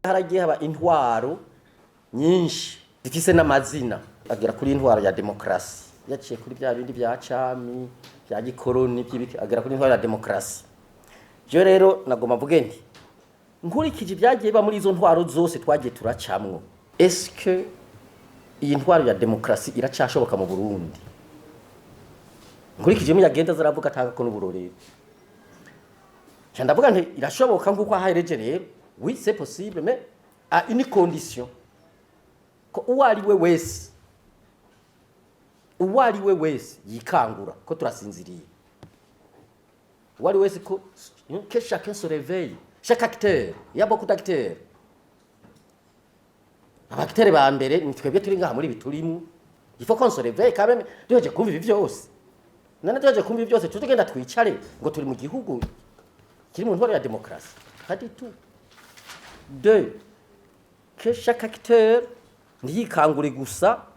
Haragiye haba intwaro nyinshi zifise n'amazina, agera kuri intwaro ya demokarasi, yaciye kuri bya bindi bya cami, bya gikoroni by'ibiki, agera kuri intwaro ya demokarasi. Je rero nagomba mvuge nti nkurikije ibyagiye biba muri izo ntwaro zose twagiye turacamwo, est-ce que iyi ntwaro ya demokarasi iracashoboka mu Burundi? Nkurikije mu yagenda zaravuga, atanga ko n'uburorero, nca ndavuga nti irashoboka nkuko ahahereje rero. Oui, c'est possible, mais à une condition: ko uwo ari we wese, uwo ari we wese yikangura, ko turasinziriye, uwo ari wese, ko que chacun se réveille, chaque acteur. Il y a beaucoup d'acteurs. Aba acteurs ba mbere ni twebwe turi ngaha muri ibi turimo. Il faut qu'on se réveille quand même. Duheje kumva ibi byose, none duheje kumva ibi byose, tugenda twicare ngo turi mu gihugu kiri mu ntwaro ya demokarasi? Pas du tout. Deux, que chaque acteur ntiyikangure gusa,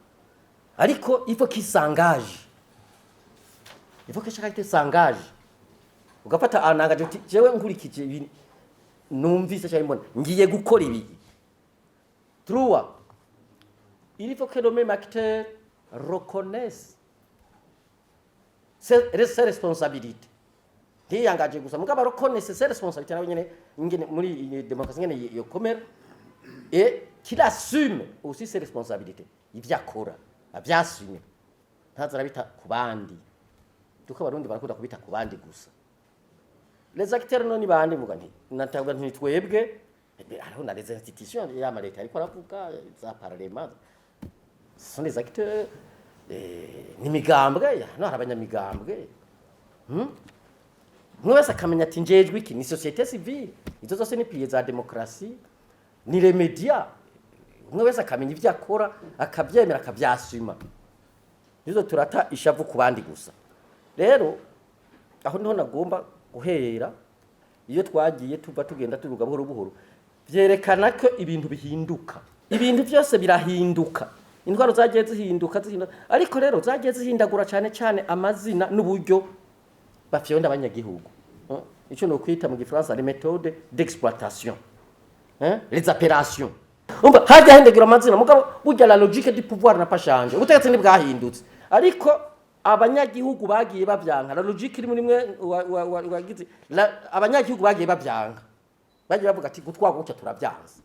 ariko il faut qu'il s'engage, il faut que chaque acteur s'engage. Ugafata anangaje uti: "Jewe nkurikije ibi numvise cyangwa mbona, ngiye gukora ibi." Trois, il faut que le même acteur reconnaisse ses responsabilités. Ntiyangaje gusa, mugabo reconnaisse ses responsabilités nawe nyene, ingene muri iyi demokarasi ingene yokomera, et qu'il assume aussi ses responsabilités, ivyo akora avyassume, ntaza arabita ku bandi, kuko Abarundi barakunda kubita ku bandi gusa. Les acteurs no ni bande? Mvuga nti natavuga nti twebwe, hariho na les institutions y'ama leta, ariko aravuga za parlement, ce sont les acteurs, n'imigambwe. Hano hari abanyamigambwe, Umwe wese akamenya ati: "Njejwe iki?" Ni société civile, izo zose ni piliers za demokarasi, ni les médias. Umwe wese akamenya ibyo akora, akabyemera, akabyasuma. Nizo turata ishavu ku bandi gusa. Rero aho niho nagomba guhera. Iyo twagiye tuva, tugenda tuvuga buhoro buhoro, byerekana ko ibintu bihinduka, ibintu byose birahinduka. Intwaro zagiye zihinduka, zihinduka, ariko rero zagiye zihindagura cyane cyane amazina n'uburyo bafyonda abanyagihugu. Icyo ni ukwita mu Gifaransa les méthodes d'exploitation, hein? Les appellations. Umva, hajya hindagura amazina, mugabo burya la logique du pouvoir n'a pas changé. Ubutegetsi ntibwahindutse, ariko abanyagihugu bagiye bavyanka. La logique iri muri mwe wagize abanyagihugu bagiye bavyanka, bagiye bavuga ati: "Gutwagwa gutya turabyanze."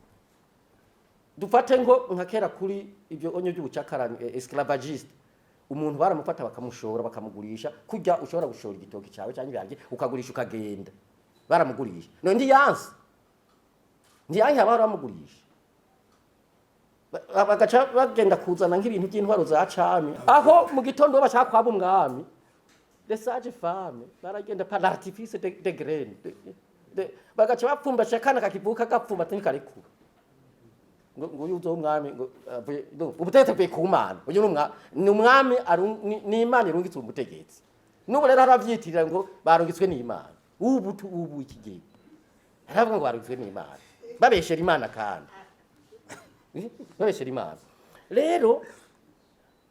Dufate ngo nka kera kuri ibyo onyo by'ubucakara, esclavagiste, umuntu baramufata bakamushora, bakamugurisha, kurya ushobora gushora igitoki cyawe cyangwa ibiharage, ukagurisha ukagenda. Baramugurisha, none ntiyanse, ntiyanke, abahora bamugurisha. Bagaca bagenda kuzana nk'ibintu by'intwaro za cami, aho mu gitondo bashaka kwaba umwami, les sages femmes baragenda par l'artifice de graines bagaca bapfumbasha akana kakivuka, gapfumbata ntikarekura, ngo uyu uzo umwami, ngo ubutegetsi buvuye ku Mana. Uyu ni umwami, ni umwami, ni Imana irungitse umutegetsi. N'ubu rero haravyitirira ngo barungitswe n'Imana. Ubu ubu iki gihe haravuga ngo barungitswe n'Imana, babeshera Imana, kandi babeshera Imana. Rero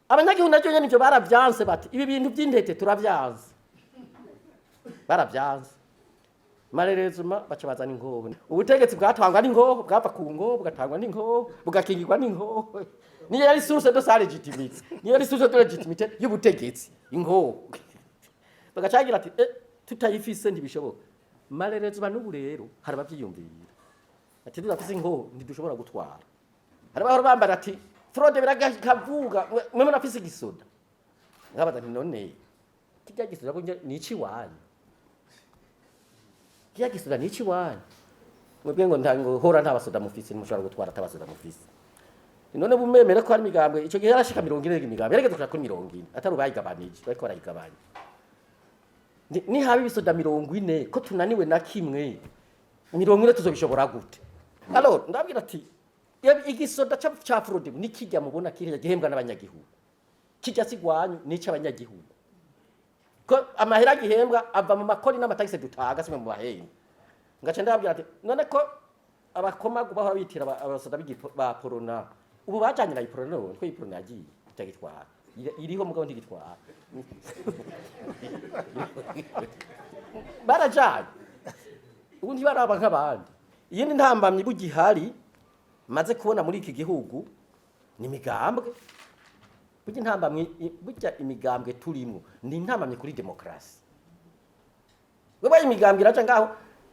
abanyagihugu naryo nyene ivyo baravyanse, bati: "Ibi bintu by'intete turavyanse." Baravyanse, malheureusement baca bazana inkoho. Ubutegetsi bwatwangwa n'inkoho, bwava ku nkoho, bugatangwa n'inkoho, bugakingirwa n'inkoho. Niyo yari source de sa légitimité, niyo yari source de légitimité y'ubutegetsi, inkoho. Bagaca bagira ati: "Eh, tutayifise ntibishoboka." Malheureusement n'ubu rero hari abavyiyumvira ati: "Tudafise inkoho ntidushobora gutwara." Hari abahora bambara ati: "Fraude birakavuga, mwe murafise igisoda." Nkabaza nti: "None kirya gisoda burya ni ici wanyu? Kirya gisoda ni ici wanyu?" Mwebwe ngo nta ngo hora nta basoda mufise, ntimushobora gutwara atabasoda mufise. None bumemere ko hari imigambwe, ico gihe yarashika 40, imigambi yarigeze kuja kuri 40, atari ubayigabanije, bariko barayigabanya. Nihaba ibisoda 40, ko tunaniwe na kimwe, 40 tuzobishobora gute? Alors ndabwira ati: "Igisoda ca fraude nikijya mubona kiriya gihembwa n'abanyagihugu, kijya sigwanyu, n'ic'abanyagihugu, ko amahera gihembwa ava mu makori n'amatagisi dutaga, simwe mu bahemba." Ngaca ndababwira ati: "None ko abakomagu bahora bitira abasoda ba Porona, ubu bajanye na Iprona, none ko Iprona yagiye itagitwara?" Iriho mugabo ntigitwara, barajanye, ubu ntibaraba nk'abandi. Iyindi ntambamyi bugihari. Maze kubona muri iki gihugu ni imigambwe. Burya intambamyi, burya imigambwe turimo ni intambamyi kuri demokarasi. Wewe, imigambwe iraja ngaho,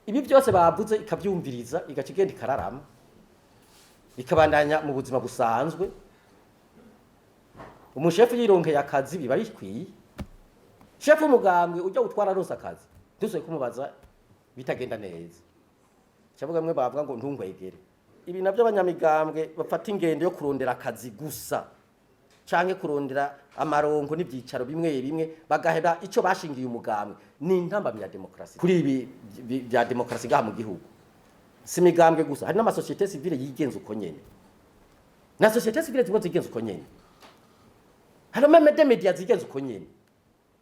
ibi byose bavuze ikabyumviriza, igaca igenda ikararama, ikabandanya mu buzima busanzwe. Umushefu yironkeye akazi, biba bikwiye. Shefu w'umugambwe ujya utwara arose akazi, ntusoye kumubaza bitagenda neza. Cyavuga mwe bavuga ngo ntungwegere. Ibi nabyo, abanyamigambwe bafata ingendo yo kurondera akazi gusa canke kurondera amarongo n'ibyicaro bimwe bimwe, bagaheba ico bashingiye umugambwe, ni intambamyi ya demokarasi. Kuri ibi bya demokarasi ngaha mu gihugu, si imigambwe gusa, hari n'ama sociétés civiles yigenza uko nyene, na société civile zimwe zigenza uko nyene, hari même des médias zigenza uko nyene,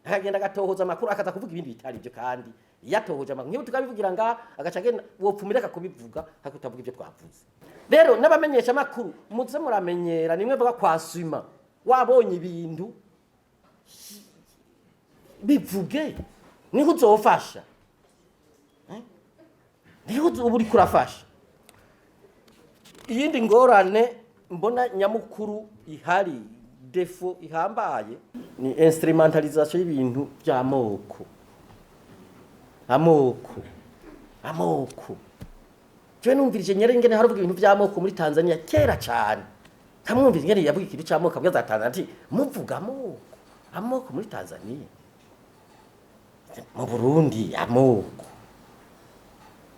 akagenda agatohoza amakuru, akaza kuvuga ibindi bitari ibyo. Kandi iyo atohoje amakuru nk'ibi tukabivugira ngaha, agaca agenda, wopfumira kubivuga ariko utavuga ibyo twavuze. Rero n'abamenyesha amakuru, muze muramenyera nimwe vuga kwasuma. Wabonye ibintu, bivuge, niho uzofasha. Eh? Niho uba uriko urafasha. Iyindi ngorane mbona nyamukuru ihari, défaut ihambaye, ni instrumentalisation y'ibintu by'amoko. Amoko, amoko. Jewe numvirije Nyerere ingene haravuga ibintu by'amoko muri Tanzania kera cyane, kamwumvira ingene yavuga ikintu cy'amoko, abwira za Tanzania ati: "Muvuga amoko, amoko muri Tanzania, mu Burundi amoko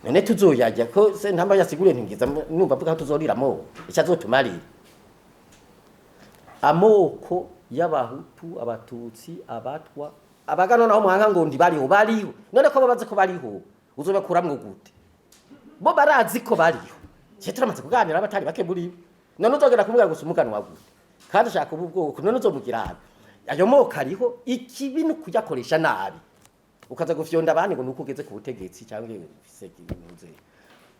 none tuzoyajya ko se?" Ntamba yasiguriye, ntingiza numva avuga ko tuzorira amoko, icyo azotumarira amoko y'Abahutu, Abatutsi, Abatwa, Abagano, naho mwanka ngo ndi bariho, bariho. None ko babaze ko bariho, uzobakuramwo gute? Bo barazi ko bariho. Je turamaze kuganira abatari bake muri bo. None uzogera kumubwira gusa umuganwa gute kandi ashaka ubu bwoko? None uzomugira nabi? Ayo moko ariho, ikibi ni ukuyakoresha nabi, ukaza gufyonda abandi ngo nuko ugeze ku butegetsi cyangwa ufise ibintu.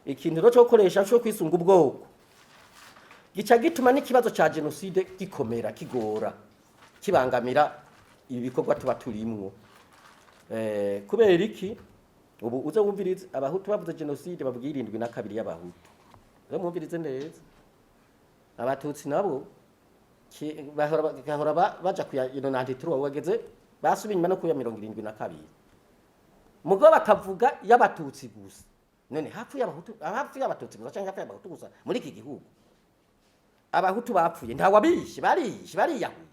Ikintu rero cyo gukoresha, cyo kwisunga ubwoko, gica gituma n'ikibazo ca génocide gikomera, kigora, kibangamira ibi bikorwa tuba turimwo. Kubera iki? Ubu uze wumvirize, Abahutu bavuze génocide bavuga 72 y'Abahutu. Uze mwumvirize neza. Abatutsi nabo bahora baja kuya 93, bageze basubiye inyuma no kuya 72, mugo bakavuga y'Abatutsi gusa. None hapfuye Abahutu, hapfuye Abatutsi gusa cyangwa hapfuye Abahutu gusa muri iki gihugu? Abahutu bapfuye, nta wabishe, barishe, bariyahuye.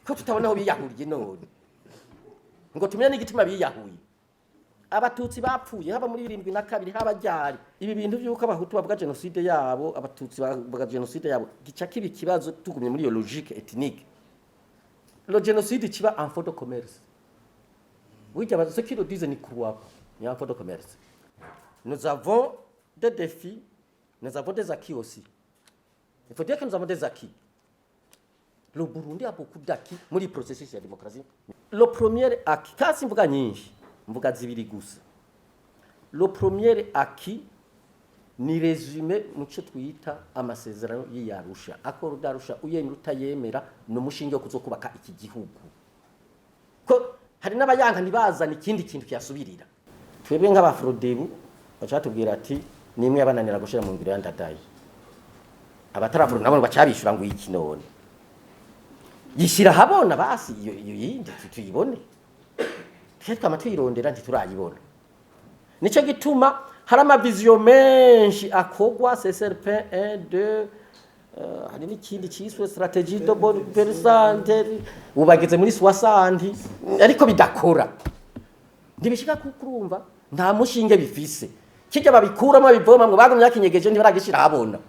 Ko tutabona aho biyahuriye none ngo tumenye n'igituma biyahuye? Abatutsi bapfuye haba muri 72, haba ryari? Ibi bintu by'uko Abahutu bavuga génocide yabo, Abatutsi bavuga génocide yabo, gica kiba ikibazo. Tugumye muri iyo logique ethnique, le génocide kiba un fonds de commerce. Burya ceux qui le disent n'y croient pas. Ni un fonds de commerce. Nous avons des défis, nous avons des acquis aussi. Il faut dire que nous avons des acquis. Le Burundi a beaucoup d'acquis muri processus ya démocratie. Le premier acquis, kasi mvuga nyinshi, mvuga zibiri gusa. Le premier acquis ni résumé mu cyo twita amasezerano y'Arusha, Accord d'Arusha. Uyemera, utayemera, ni umushinge wo kuzokubaka iki gihugu. Ko hari n'abayanka, ntibazana ikindi kintu kiyasubirira. Twebwe nk'Abafrodebu baca batubwira ati: "Nimwe yabananira gushira mu ngiro ya Ndadaye." Abatarafuro nabo bacabishura ngo: "Iki none yishira habona basi iyo yindi tuyibone." Twe twama tuyirondera, ntiturayibona. Nico gituma hari ama visions menshi akogwa, CSRP 1, 2, hari n'ikindi cyiswe stratégie de bonne gouvernance, ubu bageze muri 60, ariko bidakora, ntibishika. Kuko urumva nta mushinge bifise. Kijya babikuramo, babivoma ngo bagumye bakinyegeje, ntibaragishira habona.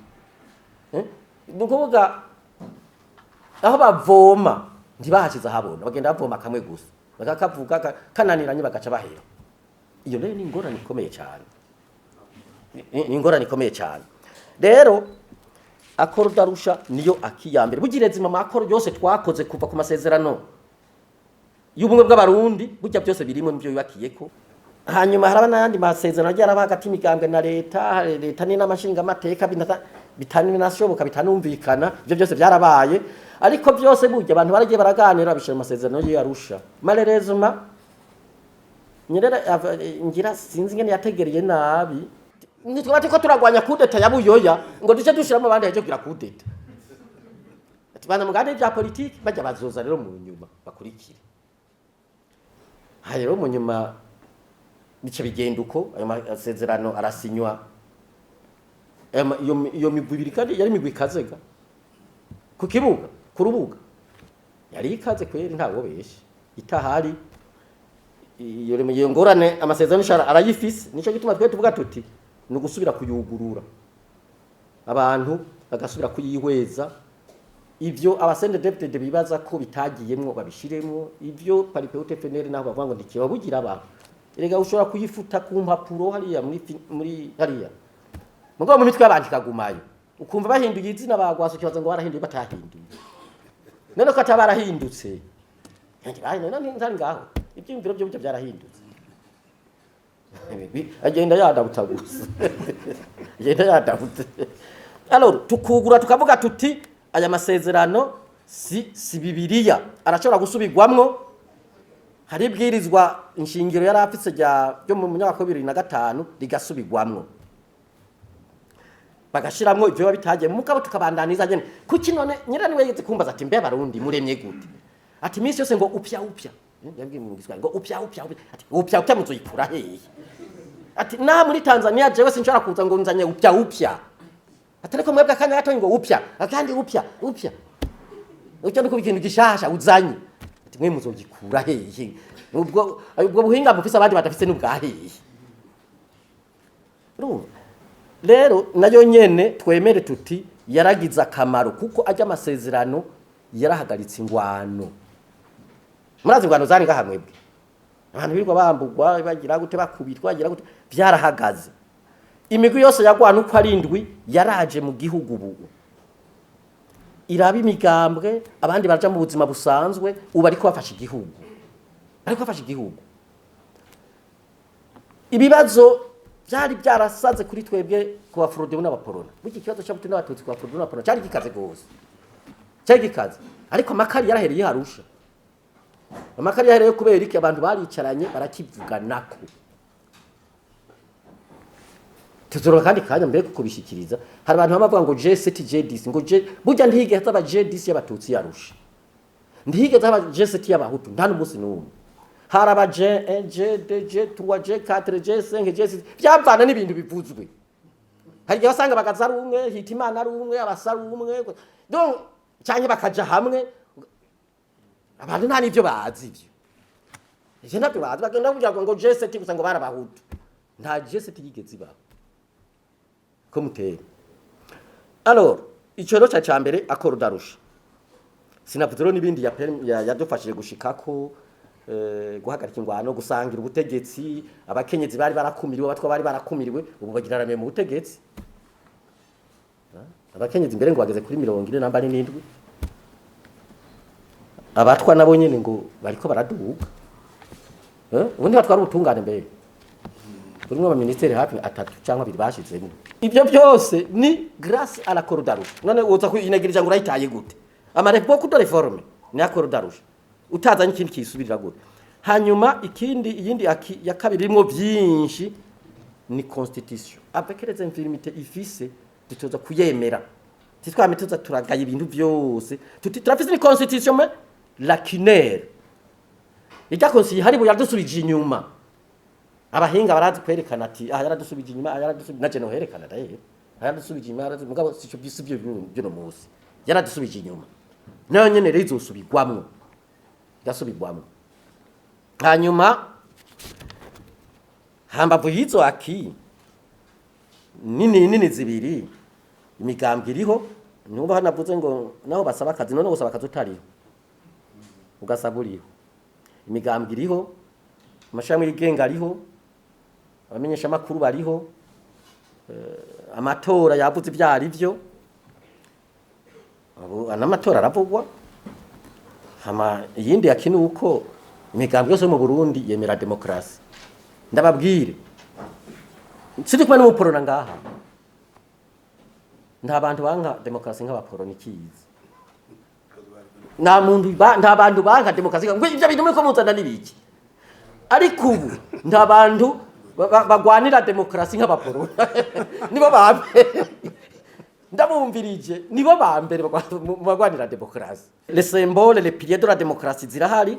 Eh? Ni ukuvuga aho bavoma ntibahashize ahabona, bagenda bavoma kamwe gusa, bakakavuga kananiranye, bagaca bahera. Iyo rero ni ingorane ikomeye cyane. Ni ingorane ikomeye cyane. Rero Accord d'Arusha niyo acquis ya mbere. Bugira mu accords yose twakoze kuva ku masezerano y'ubumwe bw'Abarundi, burya byose birimo, nibyo yubakiyeko. Hanyuma haraba n'ayandi masezerano agiye araba hagati y'imigambwe na leta, hari leta n'inama nshingamateka, bitanashoboka, bitanumvikana. Ibyo byose byarabaye, ariko byose burya abantu baragiye baraganira, babishyira mu masezerano y'Arusha. Malheureusement, Nyerere ngira sinzi ingene yategereye nabi. Ntitwaba turiko turagwanya coup d'état ya Buyoya ngo duce dushiramo abandi baje kugira coup d'état. Ati bana mugande bya politiki bajya bazoza rero mu nyuma bakurikire. Ha rero mu nyuma bice bigenda uko, ayo masezerano arasinywa. Iyo migwi ibiri kandi yari imigwi ikazega ku kibuga, ku rubuga yari ikaze kweri, ntawo beshe itahari. Iyo ngorane amasezerano ishara arayifise. Nico gituma twe tuvuga tuti ni ugusubira kuyugurura, abantu bagasubira kuyihweza. Ivyo aba CNDD-FDD bibaza ko bitagiyemwo babishiremwo, ivyo Palipehutu FNL naho bavuga ngo ntikibabugira abantu. Erega ushobora kuyifuta ku mpapuro hariya muri hariya, mugabo mu mitwe y'abantu ikagumayo, ukumva bahinduye izina bagwasa, ukibaza ngo barahinduye, batahinduye. None ko ataba barahindutse, none ntari ngaho, ibyiyumviro byo burya byarahindutse, agenda yadabuta gusa, agenda yadabutse. Alors tukugura tukavuga tuti aya masezerano si Bibiliya, arashobora gusubirwamwo. Hari ibwirizwa inshingiro yari afise ryo mu myaka wa 2005, rigasubirwamwo, bagashiramwo ivyo biba bitagiye, mugabo tukabandaniza nyene. Kuki none nyirani we yigeze kumbaza ati: "Mbe Abarundi muremye gute?" Ati iminsi yose ngo upya upya. Yabwiye mu Giswahili ngo upya upya upya. Ati upya upya muzoyikura hehe? Ati na muri Tanzania jewe sinshobora kuza ngo nzanye upya upya. Ati ariko mwebwe akanya gato ngo upya, akandi upya upya upya, nuko ikintu gishasha uzanye. Ati mwe muzogikura hehe? Ubwo buhinga mufise abandi badafise n'ubwa hehe? Urumva rero nayo nyene twemere tuti yaragize akamaro, kuko ajya amasezerano yarahagaritse ingwano. Murazi ingwano zari ngaha mwebwe, abantu birirwa bambugwa, bagira gute, bakubitwa, bagira gute, byarahagaze. Imigwi yose yagwana uko ari indwi yaraje mu gihugu, ubu iraba imigambwe, abandi baraja mu buzima busanzwe. Ubu ariko bafashe igihugu, ariko bafashe igihugu. Ibibazo byari byarasaze kuri twebwe ku Bafrodebu n'Abaporona, burya ikibazo cy'Abahutu n'Abatutsi ku Bafrodebu n'Abaporona cyari gikaze gose, cyari gikaze. Ariko amakari yarahereye harusha, amakari yahereye kubera iki? Abantu baricaranye barakivuganako. Tuzoroka kandi kanya mbere kubishikiriza. Hari abantu bama bavuga ngo G7 G10, ngo G, burya ntihigeze haba G10 y'Abatutsi yarusha, ntihigeze haba G7 y'Abahutu, nta n'umunsi n'umwe. Haraba G1, G2, G3, G4, G5, G6, byavana n'ibintu bivuzwe. Hari igihe wasanga Bagaza ari umwe, Hitimana ari umwe, Abasa ari umwe, donc canke bakaja hamwe. Abantu nta n'ivyo bazi, ivyo ntabyo bazi. Bagenda kugira ngo G7 gusa, ngo barabahutu. Nta G7 yigeze ibaho ko mutera. Alors ico rero ca mbere, accord d'Arusha. Sinavuze rero n'ibindi yadufashije gushikako, guhagarika ingwano, gusangira ubutegetsi. Abakenyezi bari barakumiriwe, Abatwa bari barakumiriwe, ubu bagiraramiye mu butegetsi. Abakenyezi mbere ngo bageze kuri 47, Abatwa nabo nyene ngo bariko baraduga. Ubundi batwara ubutungane mbere burimwo abaminisitiri hafi atatu cyangwa abiri bashizemo. Ibyo byose ni grâce à l'accord d'Arusha. None uza kuyinegirija ngo urayitaye gute? Amare beaucoup de réformes ni accord d'Arusha, utazanye ikindi kisubirira gute? Hanyuma ikindi, iyindi ya kabiri irimo byinshi ni constitution avec les infirmités ifise. Dutoza kuyemera, titwame tuza turagaya ibintu byose tuti turafise ni constitution mais lacunaire. Ijya constitution hari yaradusubije inyuma. Abahinga barazi kwerekana ati aha yaradusubije inyuma, aha yaradusubije, naje no herekana daye aha yaradusubije inyuma, yaradusubije. Mugabo sico byisi byo by'uno munsi yaradusubije inyuma, nayo nyene rero izosubirwamwo, igasubirwamwo. Hanyuma hambavu y'izo acquis nini nini zibiri, imigambwe iriho. Nuba hanavuze ngo naho basaba akazi, none gusaba akazi utariho ugasaba uriho. Imigambwe iriho, amashami yigenga ariho, abamenyeshamakuru bariho, amatora yavuze ibyo ari byo, n'amatora aravugwa. Hama iyindi yakini uko imigambwe yose yo mu Burundi yemera demokrasi. Ndababwire, sindi kumwe n'umuporona ngaha, nta bantu banka demokrasi nk'abaporona ikizi. Nta muntu nta bantu banka demokrasi ngo ibyo bintu muriko muzana n'ibiki. Ariko ubu nta bantu Bagwanira demokarasi nk'abaporona nibo ba mbere. Ndabumvirije, nibo ba mbere mu bagwanira demokarasi. Les symboles, les piliers de la démocratie zirahari.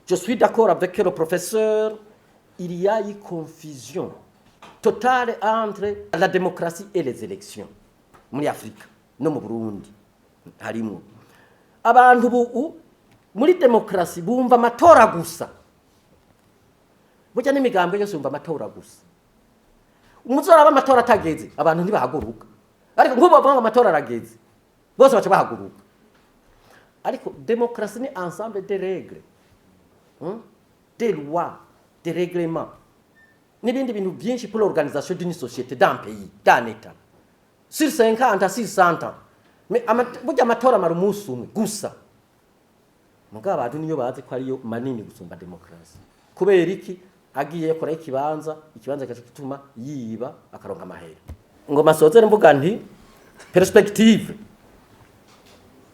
Je suis d'accord avec le professeur, il y a eu confusion totale entre la démocratie et les élections muri Afrika no mu Burundi. Harimo abantu ubu muri demokarasi bumva amatora gusa. Burya n'imigambi yose yumva amatora gusa. Umuzoraba amatora atageze, abantu ntibahaguruka, ariko nk'ubu bavuga ngo amatora arageze, bose baca bahaguruka. Ariko demokarasi ni ensemble de règles, Des lois, des règlements n'ibindi bintu byinshi pour l'organisation d'une société, d'un pays, d'un état, sur 50, sur 100 ans. Mais burya amatora amara umunsi umwe gusa. Mugabo abantu niyo bazi ko ariyo manini gusumba demokarasi. Kubera iki? Agiye yakoraho ikibanza, ikibanza kigaca gituma yiba, akaronka amahera. Ngo masozere mvuga nti perspective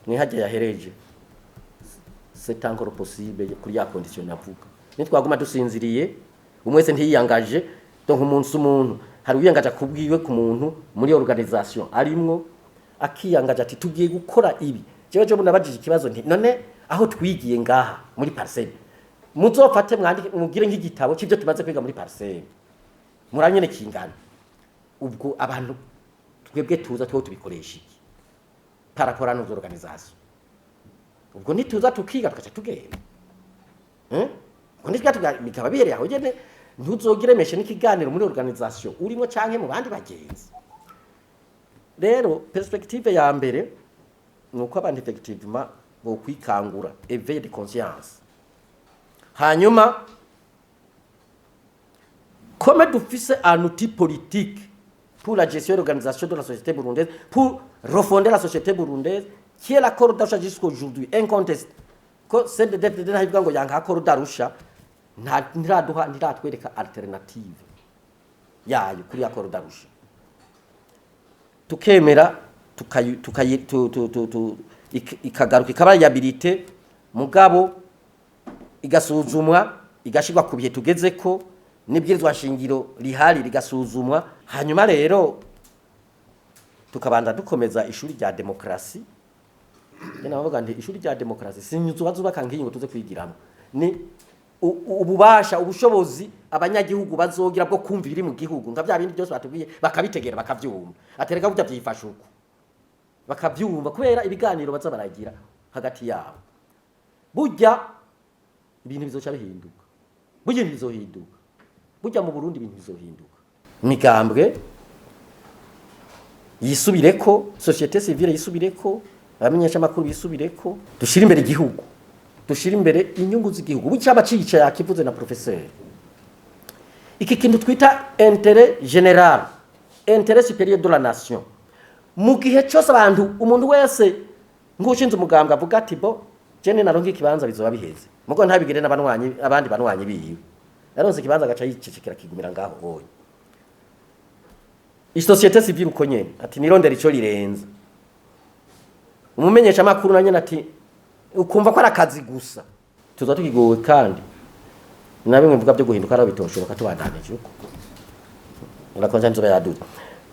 ni hajya yahereje, c'est encore possible kuri ya condition navuga. Nitwaguma dusinziriye, umwe wese ntiyiyangaje. Donc umunsi umuntu hari uwiyangaje kubwiwe ku muntu muri organisation arimwo, akiyangaje ati tugiye gukora ibi. Jewe jo nabajije ikibazo nti none aho twigiye ngaha muri PARCEM, muzofate mwandike, mugire nk'igitabo c'ivyo tumaze kwiga muri PARCEM, muranyene kingana. Ubwo abantu twebwe tuza two tubikoresha iki par rapport à nos organisations? Ubwo nituza tukiga, tugaca tugenda, Ubwo nitwa bikaba bihereye aho nyene, ntuzogiremeshe n'ikiganiro muri organisation urimo canke mu bandi bagenzi. Rero perspective ya mbere ni uko abantu effectivement bokwikangura, éveil de conscience. Hanyuma comme dufise un outil politique pour la gestion et l'organisation de la société burundaise, pour refonder la société burundaise, qui est l'accord d'Arusha jusqu'aujourd'hui incontesté, ko CNDD-FDD ntabivuga ngo yanka accord d'Arusha, nta ntiraduha, ntiratwereka alternative yayo kuri accord d'Arusha. Tukemera tukayi tukayi tu, tu, tu, tu, ikagaruka, ikaba réhabilitée, mugabo igasuzumwa, igashirwa ku bihe tugeze ko n'ibwirizwa shingiro rihari rigasuzumwa. Hanyuma rero tukabanza dukomeza ishuri rya demokarasi. Njye navuga nti ishuri rya demokarasi si inzu bazubaka nk'iyi ngo tuze kwigiramo, ni ububasha, ubushobozi abanyagihugu bazogira bwo kumva ibiri mu gihugu, nka bya bindi byose batubwiye, bakabitegera, bakavyumva, atereka burya byifashe uko, bakavyumva kubera ibiganiro baza baragira hagati yabo. Burya ibintu bizoca bihinduka, burya ibintu bizohinduka, burya mu Burundi ibintu bizohinduka. Imigambwe yisubireko, société civile yisubireko, abamenyesha amakuru bisubireko, dushire imbere igihugu, dushire imbere inyungu z'igihugu. Bucaba cica yakivuze na professeur, iki kintu twita intérêt général, intérêt supérieur de la nation. Mu gihe cyose abantu, umuntu wese nk'ushinze umugambwe avuga ati bo jene naronka ikibanza bizoba biheze, mugo ntabigire n'abanwanyi, abandi banwanyi biwe, yaronse ikibanza agaca yicecekera, kigumira ngaho honye. Isociété civile uko nyene, ati nirondera ico rirenze. Umumenyesha makuru na nyene ati ukumva ko ari akazi gusa. Tuza tukigowe kandi na bimwe mvuga byo guhinduka ari bitoshoboka tubandanije uko urakonja nzoba yaduze.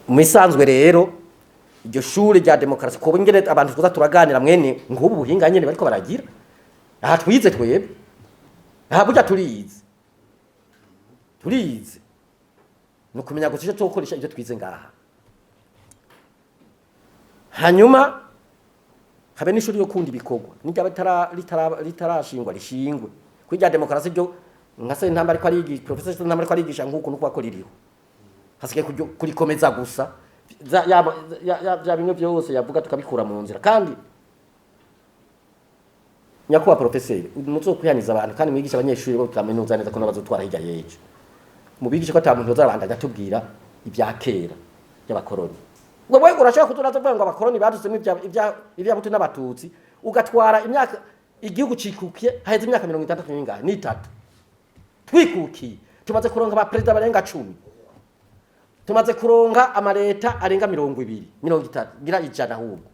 Mu isanzwe rero iryo shure rya demokarasi, ko ingene abantu tuza turaganira mwene nk'ubu buhinga nyene bariko baragira aha, twize twebwe aha, burya turize, turize, ni ukumenya gusa icyo tukoresha ibyo twize ngaha. Hanyuma habe n'ishuri yo kundi ibikorwa nijya ritarashingwa, rishingwe kuri rya demokarasi ryo nka Sentamba ariko arigisha, professor Sentamba ariko arigisha nk'uku nuko ko ririho, hasigaye kurikomeza gusa. Bya bimwe byose yavuga tukabikura mu nzira. Kandi nyakubahwa professeur, muzokwihaniza abantu kandi mwigisha abanyeshuri bo kaminuza neza ko nabazotwara hirya y'ejo, mubigishe ko ata muntu uzarabandanya atubwira ibya kera by'abakoroni. Ngo wewe urashobora kutunaza kuvuga ngo abakoroni badusemo ibya Butu n'Abatutsi, ugatwara imyaka igihugu cikukiye, haheze imyaka 63 n'ingahe n'itatu twikukiye, tumaze kuronka ba perezida barenga 10, tumaze kuronka amaleta arenga 20, 30, ngira 100 ahubwo.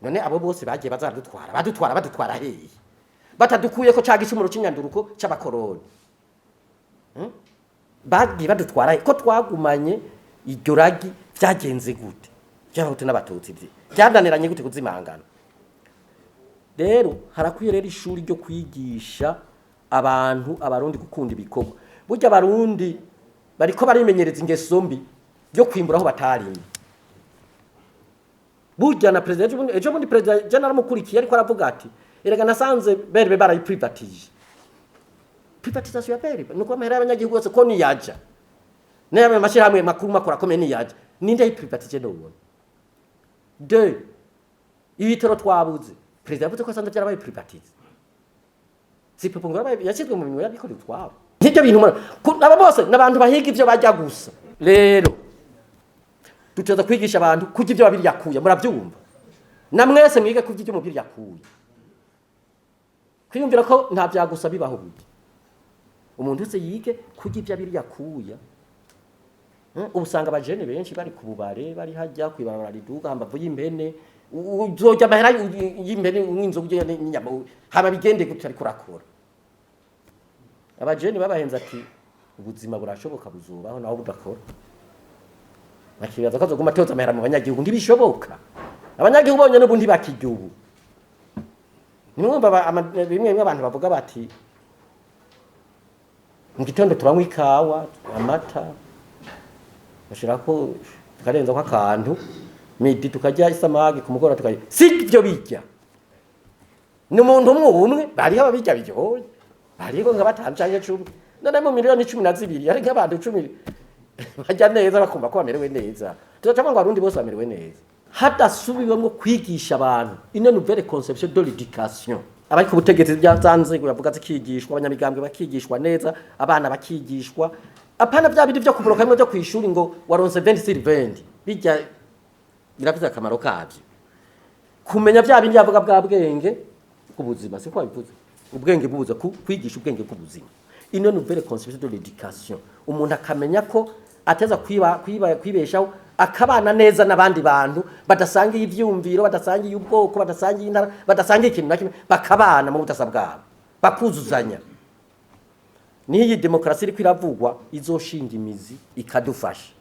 None abo bose bagiye bazaradutwara, badutwara, badutwara hehe batadukuye ko ca gicumuro c'inyanduruko c'abakoroni? Bagiye badutwara ko twagumanye iryo ragi, vyagenze gute? By'Abahutu n'Abatutsi byananiranye gute kuzimangana? Rero harakwiye rero ishuri ryo kwigisha abantu, Abarundi, gukunda ibikorwa. Burya Abarundi bariko barimenyereza ingeso mbi yo kwimbura aho batarimye. Burya na perezida ejo bundi perezida je naramukurikiye, ariko aravuga ati: "Erega nasanze BRB barayiprivatije." Privatisation ya BRB nuko amahera y'abanyagihugu yose ko niyaja, n'ayo mashyirahamwe makuru makuru akomeye niyaja, ninde yayiprivatije? Nobona de ibitaro twabuze, perezida yavuze ko asanze byarabaye privatisé. Si pepo ngo yarabaye, yashyizwe mu minwe y'abikorera utwabo. Nk'ibyo bintu aba bose ni abantu bahiga ibyo bajya gusa. Rero dutegerezwa kwigisha abantu kurya ibyo babiri yakuye. Murabyumva na mwese, mwige kurya ibyo umubiri yakuye. Kwiyumvira ko nta byagusa bibaho, burya umuntu wese yige kurya ibyo abiri yakuya. Ubu usanga abajene benshi bari ku bubare, bari hajya kwibarabara riduga hambavu y'impene. Uzorya amahera y'impene n'inzoga, urya n'inyama, hama bigende gutya? Ariko urakora, abajene babahenze ati ubuzima burashoboka, buzubaho naho budakora. Bakibaza ko azoguma atoza amahera mu banyagihugu. Ntibishoboka. Abanyagihugu bonyene ubu ntibakirya. Ubu nimwumva bimwe bimwe abantu bavuga bati: "Mu gitondo turanywa ikawa, amata, bashirako tukarenza ko akantu, midi tukarya isamaki, ku mugoroba tukarya." Si ibyo bijya, ni umuntu umwe umwe. Bariho ababirya biryoye, bariho nka batanu canke 10. None mu miliyoni 12 hari nk'abantu 10 barya neza, bakumva ko bamerewe neza? Tuzaca ngo Abarundi bose bamerewe neza hadasubiwemwo kwigisha abantu une nouvelle conception de l'éducation. Abari ku butegetsi, bya za nzego bavuga zikigishwa, abanyamigambwe bakigishwa neza, abana bakigishwa, apana bya bindi vyo kuburoka bimwe byo kwishuri ngo waronse 20 sur 20. Bijya birafite akamaro kabyo, kumenya bya bindi yavuga bwa bwenge bw'ubuzima, siko babivuze, ubwenge bw'ubuzima, kwigisha ubwenge bw'ubuzima, une nouvelle conception de l'éducation. Umuntu akamenya ko ateza kwiba, kwiba, kwibeshaho, akabana neza n'abandi bantu badasangiye ivyumviro, badasangiye ubwoko, badasangiye intara, badasangiye ikintu na kimwe, bakabana mu budasa bwabo, bakuzuzanya. Niyo iyi demokarasi iriko iravugwa izoshinga imizi ikadufasha.